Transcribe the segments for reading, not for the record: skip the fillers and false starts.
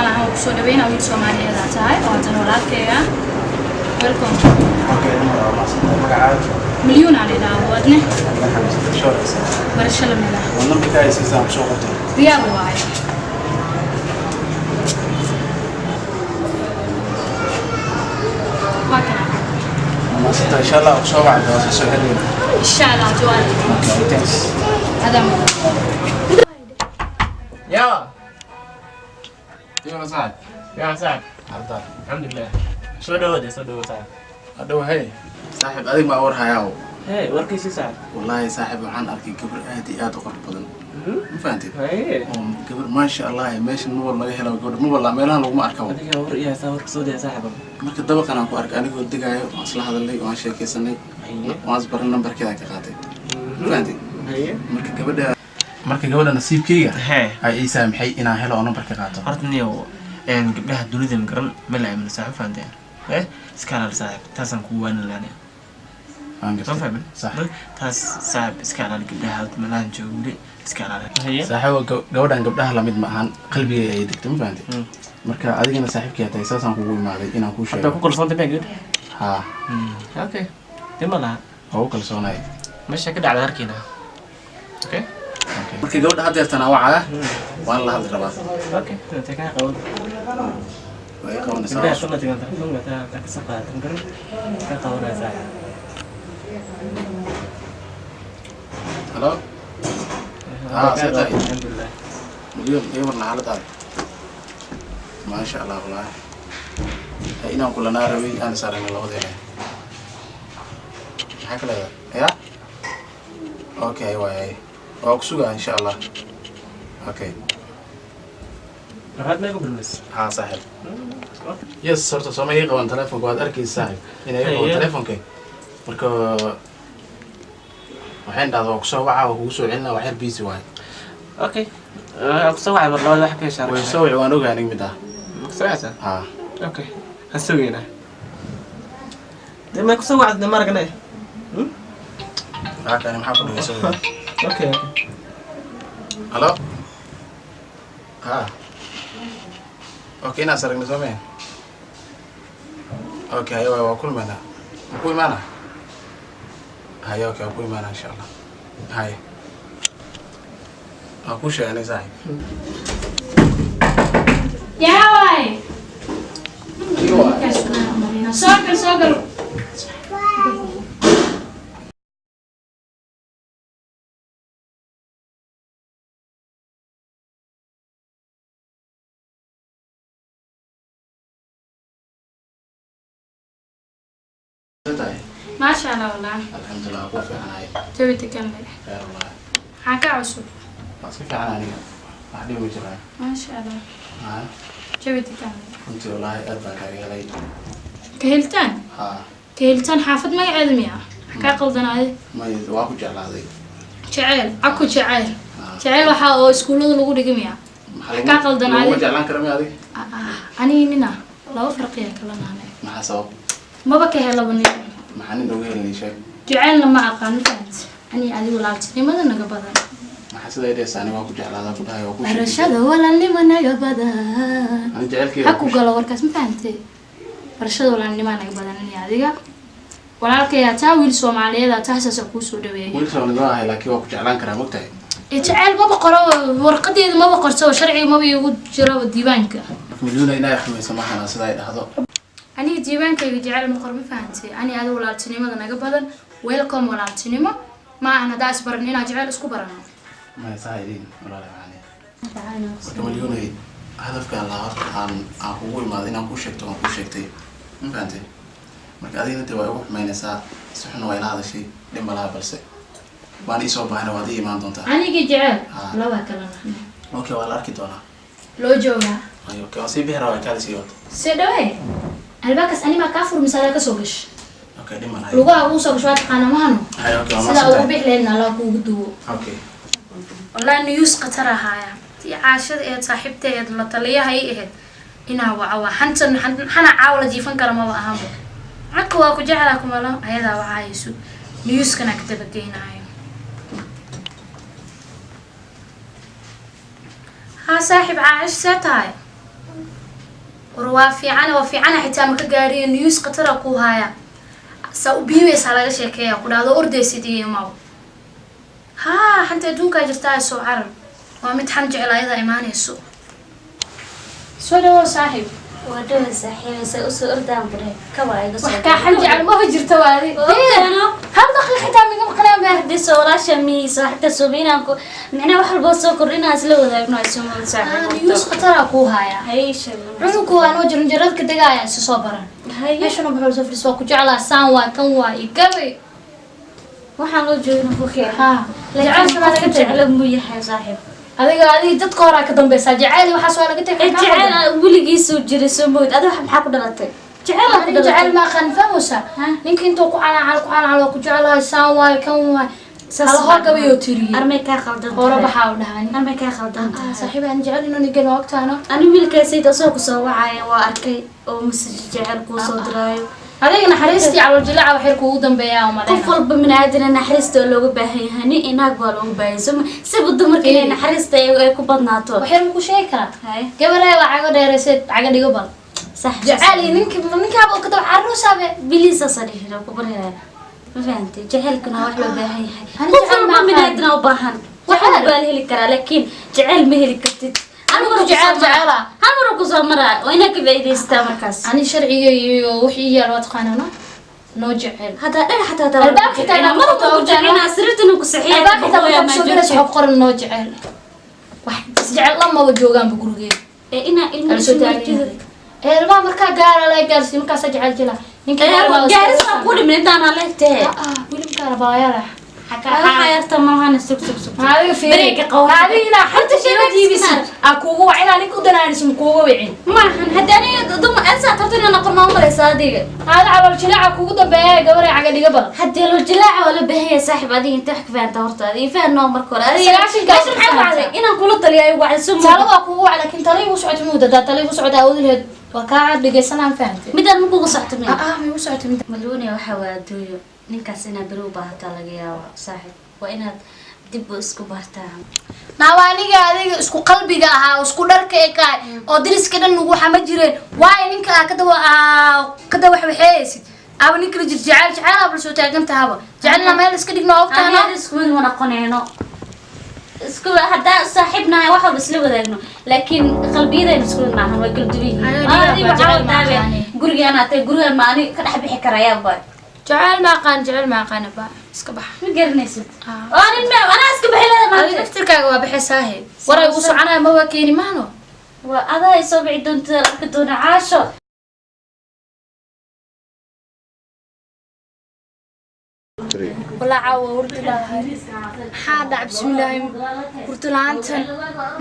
Malahan, waa kusoo dhaweynaa. Wiil Soomaaliyeed aa tahay oo haddana walaalkayga. Welcome. Okay, waa mahadsantahay. Magacaaga? Milyuun aa la idhaahdo, adne? Maxamed Shoreysa. Barasho lamid ah. Waa nambarka ay siisaan kusoo qortay. Diyaar waaye. Waa kana. Waa mahadsantahay. Insha Allah kusoo wacda, waa soo xiriirina. Insha Allah, jawaab. Okay, thanks. Adaa mudan. يا Iyo saaxib. يا صاحب. Haldaa. الحمد لله، soo dhawaad, soo dhawaad saaxib. Hadhow hey. Saaxib, adig ma war hayaa? Hey, warkiisi saaxib. Wallaahi saaxib, waxaan arkay gabar aad iyo aad u qurux badan. Ma fahantid? Hey. Oo gabar maasha Allah, meeshan maba laga helo gabadh, maba la meelahan laguma arkabo. Adiga war iyo saa warka soo daya saaxib. Marka dabaqan aan ku arkay anigoo degaayo, waan isla hadalnay, waan sheekaysanay, waan isbaran, nambarkeeda ka qaatay. Ma fahantid? Haye. Marka gabadha nasiibkayga Hey. ay ii saamaxay inaan helo oo nambarka qaato. Horta niyow gabdhaha dunida ma garan ma la aamino saaxib, fahanteen? Eh, iska ilaali saaxib, taasaan kugu waanin lahayn. Waan soo gartay. Fahmin? Sax. Taas saaxib, iska ilaali gabdhaha meelahan jooga weli, iska ilaali. Haye. Saaxiib, gabadhan gabdhaha lamid ma ahan, qalbigay ayay degtay, ma fahantid? Marka adigana saaxiibkii tahay, saasaan kugu imaaday inaan kuu hadda sheego. Ku kalsoonta miyaa gabadha? Haa. Okay, dee ma laha. Waa u kalsoonahay. Meesha ka dhacda harkiina, okay. Okay. Marka gabadha haddeertan aan wacaa, waan la hadli rabaa. Okay, intee kaa qaban? Waa ii qabanaysaa. Gabdhaha sanadkan telefoonka taa ka soo qaadatan garan ka qabanaya saaxib. Halo. Ah, see tahay? Alxamdulilah. Milyan, ii warna xaaladaada. Maasha Allah, wallaahi. Hay, inaan kulanaa rabay, aan is aragnay labadeena. Maxaa ka leedahay? Ya? Okay, waay. Waa ku sugaa insha Allah. Okay. Maxaad meeku bilmays? Haa saaxiib. Yes, horta sooma ii qaban telefonka, waad arkaysa saaxiib. Inay ii qaban Haye. telefonkay. Marka waxayn dhahdaa waa kusoo wacaa, waa kugu soo celinaa, wax yar busy waay. Okay, kusoo wacay mar labaad wax ka heshaa. Way soo wici, waan ogahay aniga mid ah. Kusoo wacaysaa? Haa. Okay, ha sugeynaa dee, may kusoo wacda ma aragnay. Maxaa kani, maxaa ku dhigay soo wici? Okay. Halo? Ha. Okay, inaan saragna soo meen. Okay, haye waay, waa kulmaynaa. Ma ku imaanaa? Haye, okay, waa ku imaanaa insha Allah. Haye. Waa kuu sheeganay saaxiib. Yaa waay. Adiga waay. Soo gal, soo gal. Tahay. Maasha Allah, wallah. Alxamdulillah, waa ku fiicanahay. Jawi degan leh. Khayr wallahi. Maxaa ka cusub? Waa iska fiican aniga. Wax dhib ma jiraan. Maasha Allah. Ha. Jawi degan leh. Runtii wallaahi aad baan kaaga helay. Ka helitaan? Ha. Ka helitaan xaafad magaceeda miya? Maxaa kaa qaldanaaday? May, waa ku jeclaaday. Jaceyl, aku jaceyl. Ha. Jaceyl waxaa oo iskuullada lagu dhigi miya? Maxaa Kaa qaldanaaday? Laguma jeclaan kara miya adiga? Ah, ah, aniga nina laba farqiya kala naanay. Maxaa sabab? Maba ka helaba nin. Maxaa nin uga helinay, sheeg? Jaceylna ma aqaan, fahant? Ani adigu walaaltinimada naga badan. Maxaa sidaa idhaysaa? Aniga waa ku jeclaadaa ku dhahay, waa ku sheegay. Barashada walaalnimo naga badan. Ani jecelkeyga. Ha ku galo warkaas, ma fahantay? Barashada walaalnimaa naga badan ani adiga. Walaalkayaa taa, wiil Soomaaliyeed aa taa, saas kuu soo dhaweeyay. Wiil Soomaaliyeed waa ahay, laakiin waa ku jeclaan karaa, mogtahay? Ee, jaceyl maba qoro, warqadeeda maba qorto, sharciga maba iigu jiro diiwaanka. Marka milyuuna inay xumayso mahana sidaa ay dhahdo. Aniga diiwaankayga jaceyl ma qoro, ma fahantay? Ani adiga walaaltinimada naga badan. Welcome walaaltinimo. Ma ahan haddaa isbaran inaa jaceyl isku barano. Maya, saa idin walaalahi macane. Marka milyuunay, hadafka Allah horta aan kugu imaaday inaan kuu sheegto, waan kuu sheegtay, ma fahantay? Marka adigna dee waa igu xumaynaysaa, si xun waa ila hadashay, dhib ma laha, balse waan iisoo baahna, waad ii imaan doontaa. Anigii jaceyl Ah. laba kala nahne. Okay, waa la arki doonaa. Loo joogaa. Ay, okay, waan sii bixi rabaa, kaali sii wad. Se dhawe albaabkaas animaa kaa fur misaala ka soo gash. Okay, dhib ma laha. Lugaha ugu soo gash, waa taqaana mahano. Hay, okay, waa sidaa ugu mahadsantahay. bixi lahaydna Allah kuugu duwo. Okay. Wallahi news khatar ahaaya. Tii caashada eed saaxiibta eed la taliyaha ay ahayd inaa waca, waa xantan xana caawa la jiifan kara maba ahanba. Codka waa ku jeclaa kumalo ayadaa wacayso, newskana ka dabageynaayo. Haa saaxiib, caacish, see tahay? War waa fiican, waa fiicana, xitaa maka gaariyo news khatara ku haya. Saa u biibaysaa laga sheekeeya ku dhahdo ordaysid iyo imaw. Haa, xanta adduunkaa jirtaa, soo carar. Waa mid xan jecel ayadaa imaanayso. Soo dhawow saaxiib. Waa dhawa saaxiibaysa usoo ordaan bare kaba iga soo. Wax kaa xan jecel maba jirto waadi. Ogtaano. Hal daqiiq xitaa miga maqnaan baa. Hadii soo walaasha mi saaxiibta suubinaan ku micnaha wax walba soo kordhinaa isla wadaagno ay soo mood saaxiib. News khatara ku haya. Hay sheeg. Cunugku waa noo jaranjaradka degaaya isu soo baran. Hay. Meeshana wuxuu soo fadhiis waa ku jeclaa saan waa kan waa i gabay. Waxaan loo joogin ku keen. Haa. Laakiin Jecel laga qofka tegay. jecel muu yahay saaxiib. Adiga dadka horaa ka dambaysaa jecel waxaas waa laga tegay. Ee jecel weligiisuu jiray soo mood adiga wax maxaa ku dhalatay? Jecel ku Aniga jecel dhalatay. ma aqaan fahmaysaa. Ha? Ninka intuu ku calaacal ku calaacal waa ku jeclahay saan waay kan waay. Saas Hal hor gabayoo tiriyey. Armay kaa qaldan. Hore baxaa u dhahan. Armay kaa qaldan tahay. Saaxiib aan jecel inuu nigan ogtaano. Ani wiilkaasayda asoo ku soo wacaya waa arkay oo message jecel kuu soo diraayo. Adiga naxariistii calool jilaaca waxay kuugu dambeeyaa oo Qof malaynaa. walba bini'aadana naxariista waa looga baahan yahay, nin inaag waa looga baahan yahay. Siba dumarka inay naxariista ay ku badnaato. Waxyar ma ku sheegi karaa? Hay. Gabarey waa cago dheerayseed cago dhigo bal. Sax. Jecel iyo ninka ninkaaba ka daba carruusaabe. Biliis saas dhihi ku baraya. Ma fahantay? Jacaylkuna wax loo baahan yahay. Ani Qof jecel walba ma aqaan. bini'aadana u baahan. Wax Jecel. walba la heli karaa, laakiin jecel ma heli kartid. Hal mar Anigu jecel jecela. Hal mar ku soo maraa, waa inaad ka faa'iidaystaa markaas. Ani sharciga iyo wixii yaal waa taqaanaa noo jecel. Hadda dhagax xataa hadaa Albaabka xitaa inaa mar ku ku qabto, jecelnaa sirtana ku saxiya. Albaabka xitaa markaa kusoo galayso waxaa ku qoran noo jecel. Wax isjecel lamaba joogaanba gurigeeda. Ee inaa ilmo Kala soo taagan yahay. Ee ilmaha markaa gaara la gaarsiin markaasaa jecel jila. Ninka Gaaris waa ku dhimin intaan aan leegtahay. Weli makaa rabaa yara. Waxaa yarta maahan sug sug sug. Adiga fiiri. Bareega qabo. Adiga inaa xanta sheega jiibisid. Aa kuugu wac inaa ninka u danaaniso ma kuugu wicin. Maahan hadda aniga dumar ansa tartan inaan noqon ma malaysa adiga. Aada calool jilaaca kuugu dambeeya gabarey caga dhiga badan. Haddii loo jilaaca waa la baahan yahay saaxiib adiga inta wax ka fahantaa horta adiga fahan noo marka hore. Adiga Sagaashanka meesha maxay ku wacday inaan kula taliyo ay wacday soo Talo waa kuugu wac laakiin talo igu socota muddo hadaa talo igu socota awoodi lahayd waa kaa dhegeysanaan fahantay. Midaan ma kugu socto miya? Ah ma igu socota mid. Maluune waxa waa adduunyo. Ninkaas inaad beri u baahataa laga yaabaa saaxiib. Waa inaad dib u isku bartaa. Naawa aniga adiga isku qalbiga ahaa isku dharka ee kaay oo dariska dhan ugu xama jireen waayo ninka aa kada kada waxaysid aba ninka la jir jecel jecel aba soo taagan tahaba jecelna meel iska dhigno ogtaana. Aniga isku mid ma noqonayno. Isku haddaa saaxiibnahay wax walba isla wadaagno, laakiin qalbiyadayna isku mid maahan, way kala duwan yihiin. Ayo, dhigaa Adiga baa waxaa jecel ma wadaabe aqaani. Gurigaan aatay gurigaan ma ani ka dhex bixi karayaa baa. Jecel ma aqaan jecel ma aqaan ba iska bax. Ma garanaysid. Ah. Oo nin ma anaa iska bixi lahayd Adiga maanta. naftirkaaga waa baxaysaahe waray ugu soconaya ma waa keeni maano. Waa adaa ay soo bici doonta arki doona caasho. Walaa caawa hurdi laahay maxaa dhac bismillaahi hurdi la'aantan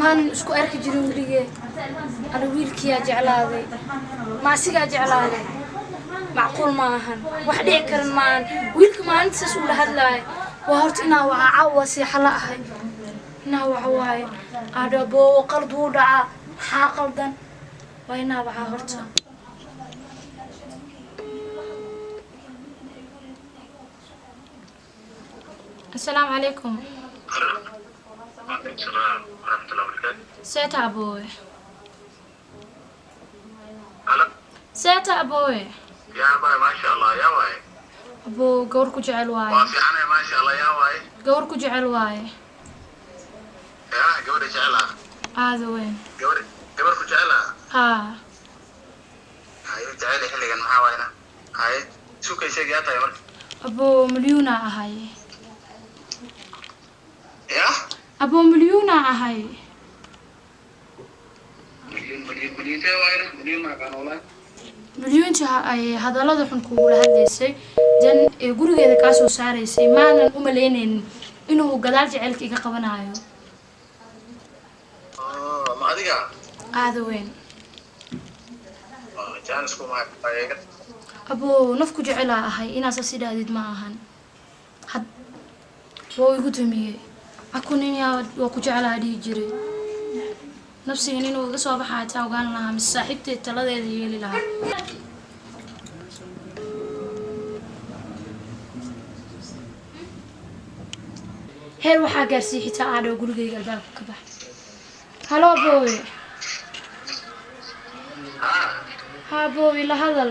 maanan isku arki jirin weligeed. Ana wiilkiyaa jeclaaday ma asigaa jeclaaday macquul ma ahan wax dhici karan maahan wiilka maalintaas ula hadlaaya waa horta inaa waca caawa seexa la ahay inaa waca waaye adhaboo qalad wuu dhacaa maxaa qaldan waa inaa wacaa horta. Asalaamu calaykum. وعليكم السلام ورحمة الله وبركاته. Seeta aboowe. هلا. Seeta aboowe. يا باي ما شاء الله يا واي. Aboo gawar ku jecel waaye. وفي أنا ما شاء الله يا واي. Gawar ku jecel waaye. يا قبل جعلها. Aada weyn. قبل قبل كجعلها. Haa. هاي جعلي حلقة محاوينا. هاي شو كي شيء جاتا يا مرك. Aboo milyuuna ahay. يا Aboo milyuuna ahay. مليون مليون مليون تي واينا مليون ما كان والله. Milyuunta ay hadallada xun kugula hadlaysay jan ee gurigeeda kaa soo saaraysay maanan u malaynaynin inuu gadaal jecelka iga qabanayo. آه ما أدري. Aada weyn. آه جانس كوما. Aboo nafku jecelaa ahay inaasaas idhaahdid ma ahan had waa igu dumiyey aku nin yaa waa ku jeclaa dhihi jiray nafsigan inuu iga soo baxaa taa ogaan lahaa mise saaxiibteed taladeeda yeeli lahaa. Heer waxaa gaarsiiyey xitaa aadhow gurigayga albaabka ka bax. Halo aboowe. Haa boo ila hadal.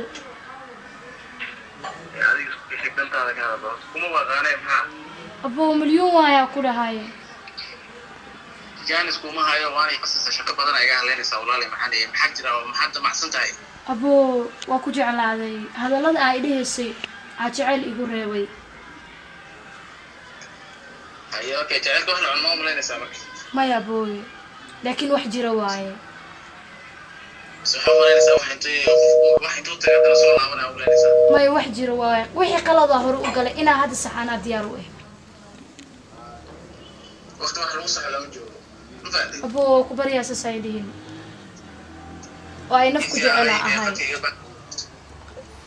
Aboo milyuun waayaa ku dhahay. Jaanis kuma hayo waanay qasaysa shaqo badan iga haleynaysaa walaali maxaan dhihi maxaa jira oo maxaad damacsan tahay? Aboo waa ku jeclaaday hadallada aa idhahaysay aa jeceyl igu reebay. Haye okay jacaylka wax la cuno ma malaynaysaa marka? Maya abooye laakiin wax jira waaye. Mise waxaa malaynaysaa wax intuu tagay haddana soo laabanaya u malaynaysaa? Maya wax jira waaye wixii qalada hore u galay inaa hadda saxaanaa diyaar u ah. Waqti wax lagu saxo lama joogo. Ma fahanteen? Aboo ku baryaa saas ay dhihin oo ay naf ku jecelaa ahay.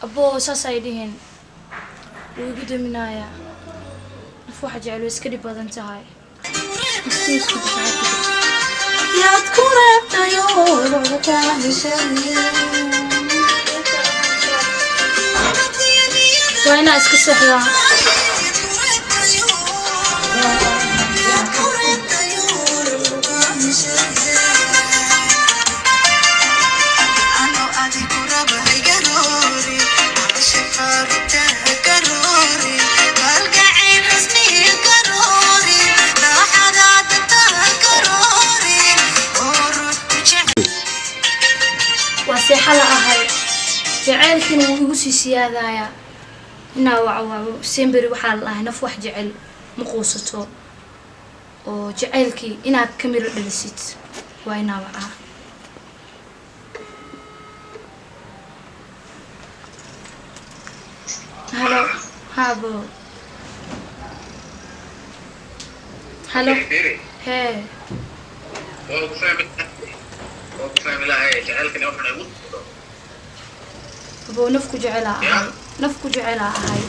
Aboo saas ay dhihin wuu igu daminayaa naf waxa jecel way iska dhib badan tahay. Yaad ku reebtayo looga kaa heshay. Waa inaa iska seexdaa. Waa seexa la ahay jaceylkina wuu igu sii siyaadayaa inaa waco semberi waxaa la ahay naf wax jecel ma quusato oo jaceylkii inaad ka miro dhalisid waa inaa wacaa. Halo haabo halo hee Waa ku fahmi waa ku fahmi lahay jacaylkani waxaan igu aboo naf ku jecelaa ahay naf ku jecelaa ahay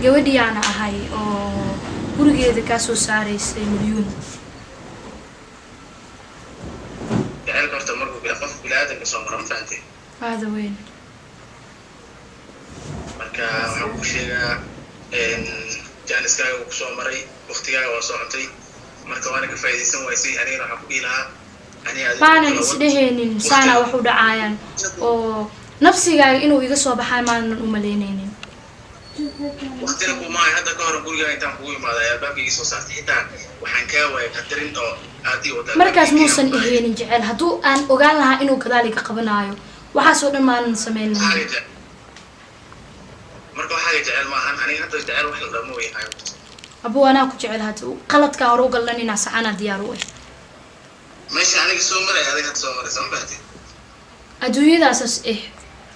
gabadhiyaana ahay oo gurigeeda kaa soo saaraysay milyuun. Jacaylka horta markuu bila qof bini'aadamka soo mara ma fahantay? Aada weyn. Marka waxaan kuu sheegaa jaaniskaaga wuu kusoo maray waqtigaaga waa socotay marka waana ka faa'iidaysan waysay anigana waxaan ku dhihi lahaa aniga adiga Maanan kala wad. isdhehaynin saanaa wax u dhacaayaan oo nafsigaaga inuu iga soo baxay maanan u malaynaynin. Waqtina kuma hayo hadda ka hor gurigaaga intaan kugu imaaday ayaa albaabka iga soo saartay xitaa waxaan kaa waayay qadarin oo aad ii wadaa Markaas muusan iheenin jecel hadduu aan ogaan lahaa inuu gadaal iga qabanaayo waxaasoo dhan maanan samayn lahayn. Waxaaga jecel marka waxaaga jecel maahan aniga hadda jecel wax la dhamo yahay. Abuu anaa ku jecel hadda qaladkaa hore u gallan inaa saxanaa diyaar u ah. Meesha aniga soo maray adiga hadda soo maraysa ma fahanteen? Adduunyadaasaas eh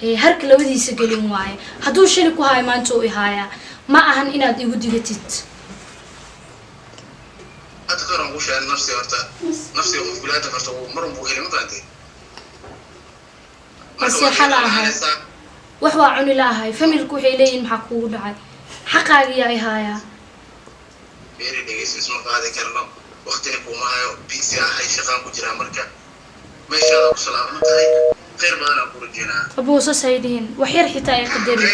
ee harka labadiisa gelin waaye hadduu shali ku haayo maanta uu ihaayaa ma ahan inaad igu digatid. Hadda ka hor aan kuu sheegay nafsiga horta nafsiga qof bini'aadamka horta wuu mar unbuu heli ma fahanteen? Waa seexa la ahay wax waa cuni la ahay familku waxay leeyihin maxaa kuugu dhacay xaqaagiyaa ihaayaa. Beeri dhegeyso isma qaadi karno waqtina kuma hayo busy ahay shaqaan ku jiraa marka meeshaada ku salaaman tahay khayr badan aan ku rajeynaa. Abuu saas ay dhihin wax yar xitaa ay qadari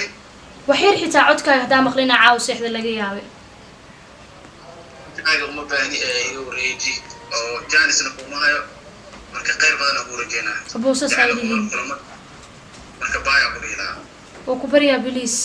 wax yar xitaa codkaaga haddaa maqlinaa caawa seexda laga yaabay. Aaga uma baahni ee iga wareeji oo jaanisna kuma hayo marka khayr badan aan ku rajeynaa. Abuu saas ay Jacayl kuma dhihin kulamo marka baaya ku dhihi lahaa. Waa ku baryaa biliis.